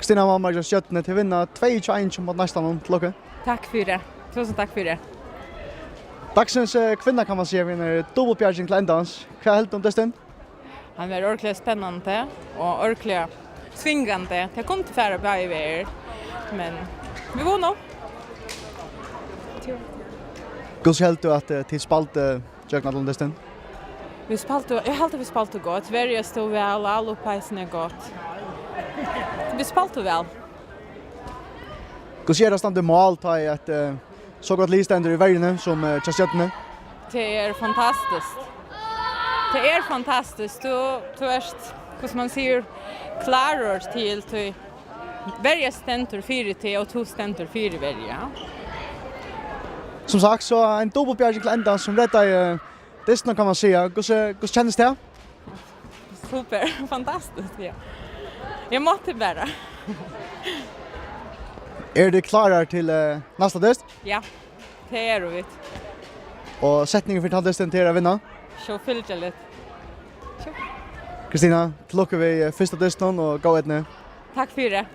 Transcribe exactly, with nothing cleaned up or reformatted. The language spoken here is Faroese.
Kristina, mamma hjá Stjørnuni, tit vinna tvey hjá ein hjá móti Neistanum. Til lukku. Takk fyri. Túsund takk fyri. Dagsins, eh, kvinna, kann man siga, vinnur dupultbjarging til endans. Hvat heldur tú um dystin? Hann var ordiliga spennandi og ordiliga svingandi. Tað kundi fara báðar vegir, men vit vunnu. Hvussu heldur tú at, eh, tit spældu gjøgnum allan dystin? Vit spældu, eg helt at vit spældu gott. Verja stóð væl, Alup eisini gott. Vit spældu væl. Hvussu er tað at standa í mál, tá ið at, eh, so gott lið stendur í verjuni sum, eh, hjá Stjørnuni? Tað er fantastiskt. Tað er fantastiskt. Tú, tú ert, hvussu man sigur, klárur til, tí verja stendur fyri teg og tú stendur fyri verju. Sum sagt, so ein dupultbjarging til enda sum reddar, eh, dystin, kann man siga. Hvussu, hvussu kennist tað? Super, fantastiskt, ja. Eg mátti bara. Eru tit klárar til, eh, næsta dyst? Ja, tað eru vit. Og setningin fyri tann dystin, tað er at vinna? Sjálvfylgiliga. Kristina, til lukku við, eh, fyrsta dystinum og góða eydnu. Takk fyri.